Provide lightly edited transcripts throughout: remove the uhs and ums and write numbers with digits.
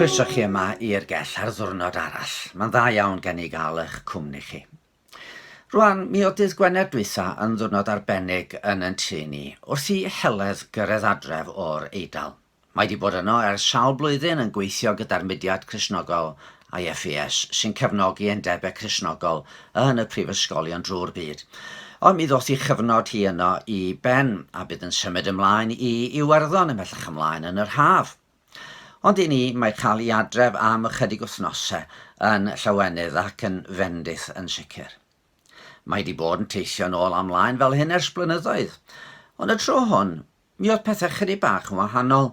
Croeso chi yma i'r gell ar ddwrnod arall. Mae'n dda iawn gen i gael eich cwmni chi. Rwan, mi oedd dydd Gwener dwytha yn ddwrnod arbennig yn yn tŷ ni, wrth i Heledd gyrraedd adref o'r Eidal. Mae 'di bod yno ers sawl blwyddyn yn gweithio gyda'r mudiad Cristnogol IFES, sy'n cefnogi undebau Cristnogol yn y prifysgolion drwy'r byd. Ond mi ddoth ei chyfnod hi yno i ben, a bydd yn symud ymlaen i Iwerddon ymhellach ymlaen yn yr haf. Ond i ni, mae cael i adref am ychydig wythnosau yn llawenydd ac yn fendith yn sicr. Mae 'di bod yn teithio nôl a mlaen fel hyn ers blynyddoedd, ond y tro hwn, mi oedd pethau chydig bach yn wahanol.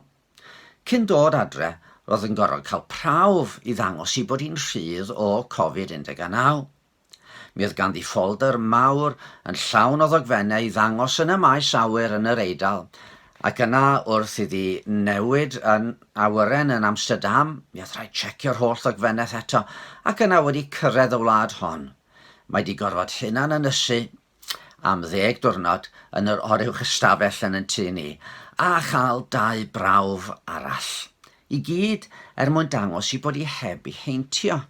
Cyn dod adre, roedd yn gorfod cael prawf i ddangos ei bod hi'n rhydd o Covid 19. Mi oedd ganddi ffolder mawr yn llawn o ddogfennau i ddangos yn y maes awyr yn yr Eidal, ac yna wrth iddi newid yn awyren yn Amsterdam, mi oedd rhaid checio'r holl ddogfennaeth eto, ac yna wedi cyrraedd y wlad hon, mae 'di gorfod hunan ynysu am ddeg diwrnod yn yr oruwch ystafell yn 'yn tŷ ni, a chael dau brawf arall. I gyd er mwyn dangos 'i bod hi heb 'i heintio.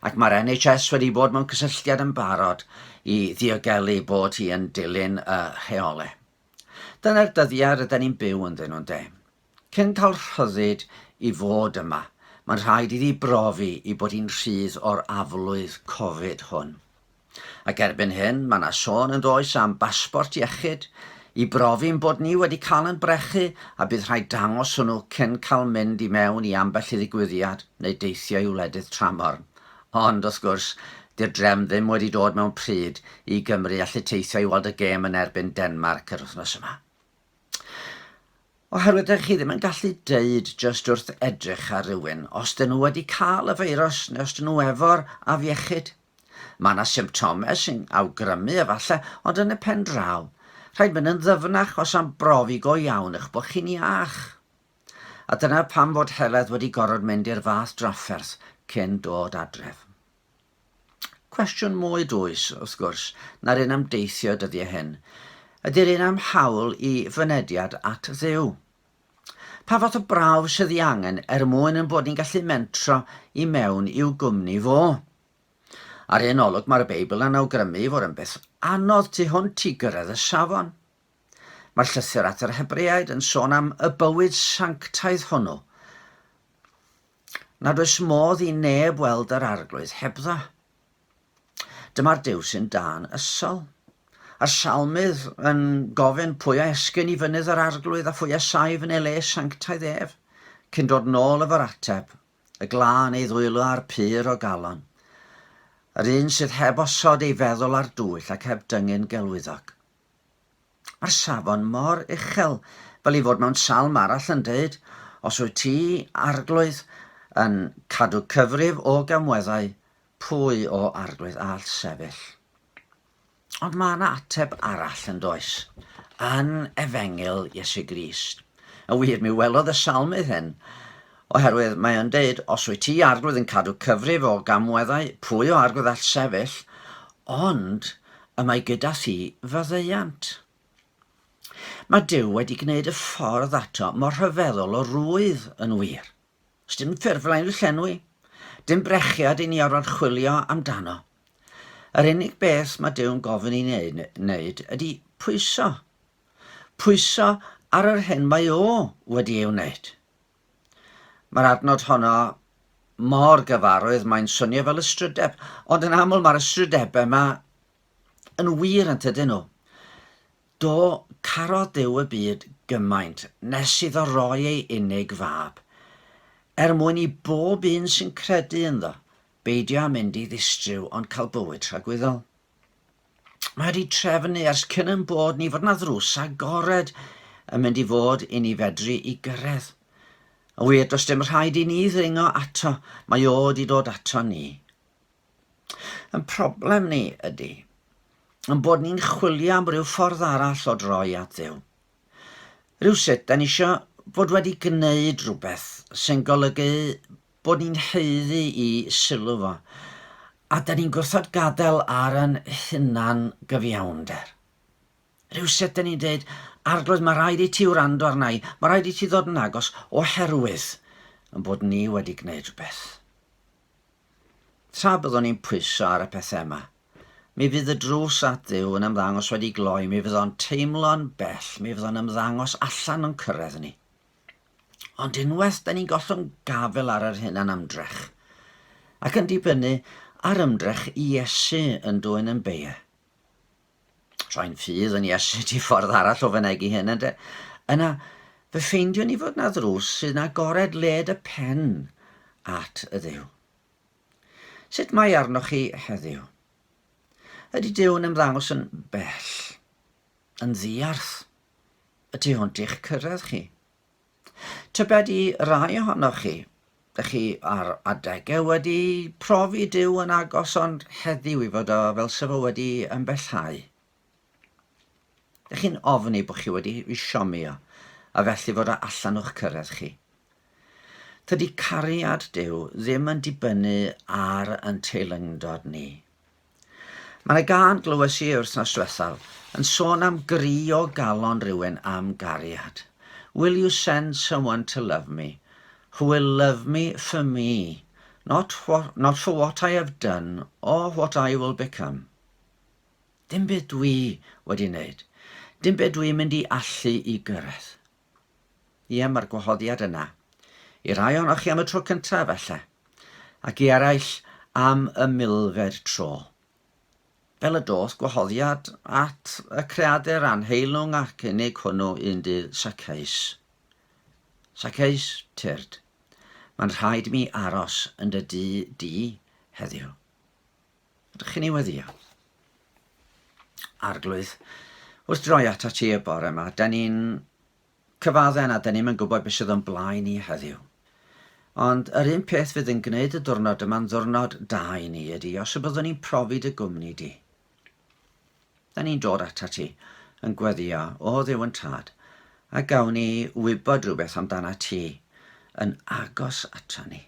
Ac mae'r NHS wedi bod mewn cysylltiad yn barod i ddiogelu bod hi yn dilyn y rheolau. Dyna'r dyddiau rydan ni'n byw ynddyn nhw, ynde? Cyn cael rhyddid i fod yma, mae'n rhaid iddi brofi i bod hi'n rhydd o'r aflwydd Covid hwn. Ac erbyn hyn, mae 'na sôn yn does am basbort iechyd, i brofi'n bod ni wedi cael yn brechu a bydd rhaid dangos hwnnw cyn cael mynd i mewn i ambell i ddigwyddiad neu deithio i wledydd tramor. Ond, wrth gwrs, 'di'r drefn ddim wedi dod mewn pryd i Gymru allu teithio i weld y gêm yn erbyn Denmarc yr wythnos yma. Oherwydd dych chi ddim yn gallu deud jyst wrth edrych ar rywun os dyn nhw wedi cael y feirws neu os dyn nhw efo'r afiechyd. Mae yna symptomau sy'n awgrymu efallai, ond yn y pen draw, rhaid mynd yn ddyfnach os am brofi go iawn eich bod chi'n iach. A dyna pam fod Heledd wedi gorfod mynd i'r fath drafferth cyn dod adref. Cwestiwn mwy dwys, wrth gwrs, na'r un am deithio dyddiau hyn, ydy'r un am hawl i fynediad at Dduw. Pa fath o brawf sydd ei angen er mwyn ein bod ni'n gallu mentro i mewn i'w gwmni fo? Ar un olwg mae'r Beibl yn awgrymu ei fod yn beth anodd tu hwnt i gyrraedd y safon. Mae'r llythyr at yr Hebreaid yn sôn am y bywyd sanctaidd hwnnw, nad oes modd i neb weld yr Arglwydd hebddo. Dyma'r Duw sy'n dân ysol. A'r salmydd yn gofyn pwy a esgyn i fynydd yr Arglwydd a phwy a saif yn ei le sanctaidd ef, cyn dod nôl efo'r ateb, y glân ei ddwylo a'r pur o galon. Yr un sydd heb osod ei feddwl ar dwyll ac heb dyngu'n gelwyddog. Mae'r safon mor uchel, fel ei fod mewn salm arall yn deud, Os wyt ti, Arglwydd, yn cadw cyfrif o gamweddau, pwy, o Arglwydd, all sefyll? Ond mae yna ateb arall yn does, yn Efengyl Iesu Grist. Yn wir, mi welodd y salmydd hyn, oherwydd mae o'n deud, os wyt ti, Arglwydd, yn cadw cyfrif o gamweddau, pwy o Arglwydd all sefyll? Ond y mae gyda thi faddeuant. Mae Duw wedi gwneud y ffordd ato mor rhyfeddol o rwydd yn wir. Sdim ffurflen i'w llenwi, dim brechiad i ni orfod chwilio amdano. Yr unig beth mae Duw'n gofyn i ni ei wneud ydy pwyso. Pwyso ar yr hyn mae o wedi ei wneud. Mae'r adnod honno mor gyfarwydd, mae'n swnio fel ystrydeb, ond yn aml mae'r ystrydebau yma yn wir yn tydyn nhw. Do, carodd Duw y byd gymaint nes iddo roi ei unig fab, er mwyn i bob un sy'n credu ynddo beidio â mynd i ddistryw ond cael bywyd tragwyddol. Mae wedi trefnu ers cyn yn bod ni fod yna ddrws agored yn mynd i fod i ni fedru i gyrraedd. Yn wir, does dim rhaid i ni ddringo ato, mae o wedi dod ato ni. Yn problem ni ydy, yn bod ni'n chwilio am ryw ffordd arall o droi at Dduw. Rhywsut, da ni eisiau bod wedi gwneud rhywbeth sy'n golygu bod ni'n haeddu i sylw fo, a da ni'n gwrthod gadael ar yn hunan gyfiawnder. Rhywsut da ni'n dweud, Arglwydd, mae rhaid i ti wrando arna i, mae rhaid i ti ddod yn agos, oherwydd. yn bod ni wedi gwneud rhywbeth. Tra byddwn ni'n pwyso ar y pethau yma, mi fydd y drws at Dduw yn ymddangos wedi gloi, mi fydd o'n teimlo'n bell, mi fydd o'n ymddangos allan o'n cyrraedd ni. Ond unwaith da ni'n gollwng gafel ar yr hunan ymdrech, ac yn dibynnu ar ymdrech Iesu yn dwyn yn beie. Rhoi'n ffydd yn Iesu di ffordd arall o fynegi hyn, ynde? Yna, fe ffeindiwn ni fod na ddrws sy'n agored led y pen at y Dduw. Sut mae arnoch chi heddiw? Ydy Duw yn ymddangos yn bell, yn ddiarth, y tu hwnt i'ch cyrraedd chi? Tybed i rai ohonoch chi, ydych chi ar adegau wedi profi Duw yn agos ond heddiw i fod o fel se fo wedi ymbellhau? Dych chi'n ofni bod chi wedi ei siomi o, a felly fod o allan o'ch cyrraedd chi. Tydi cariad Duw ddim yn dibynnu ar yn teilyngdod ni. Mae yna gân glywes i yr wythnos diwethaf yn sôn am gri o galon rhywun am gariad. Will you send someone to love me, who will love me for me, not, what, not for what I have done or what I will become. Dim beth dwi wedi wneud. Dim beth dwi'n mynd i allu i gyrraedd. Ie, mae'r gwahoddiad yna. I rai ohonoch chi am y tro cyntaf, falle. Ac i eraill am y milfed tro. Fel y doth gwahoddiad at y creadur anheilwng ac unig hwnnw un dydd Saceus. Saceus, tyrd. Mae'n rhaid i mi aros yn dy dŷ di heddiw. Ydych chi'n ei weddio? Arglwydd, wrth droi atat ti y bore yma, da ni'n cyfadde na da ni'm yn gwybod beth sydd o'n blaen ni heddiw. Ond yr un peth fydd yn gwneud y diwrnod yma'n ddiwrnod da i ni ydy os y byddwn ni'n profi dy gwmni di. Da ni'n dod atat ti yn gweddio, o Dduw yn Tad, a gawn ni wybod rhywbeth amdana ti yn agos ato ni.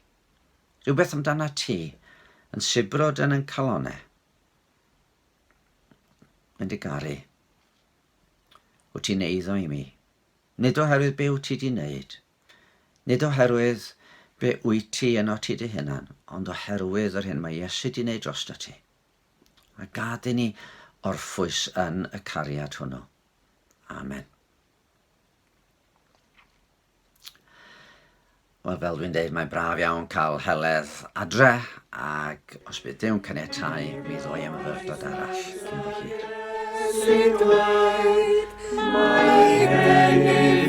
Rhywbeth amdanat ti yn sibrwd yn 'yn calonne. Yn dy garu. Wyt ti'n eiddo i mi. Nid oherwydd be wyt ti 'di wneud. Nid oherwydd be wyt ti yno ti dy hunan, ond oherwydd yr hyn mae Iesu 'di wneud drosto ti. A gad i ni orffwys yn y cariad hwnnw. Amen. Wel, fel dwi'n deud, mae'n braf iawn cael Heledd adre, ac os bydd Duw'n caniatáu, mi ddoi am y fyrdod arall cyn bo hir. Sy'n dweud, mae gennyf.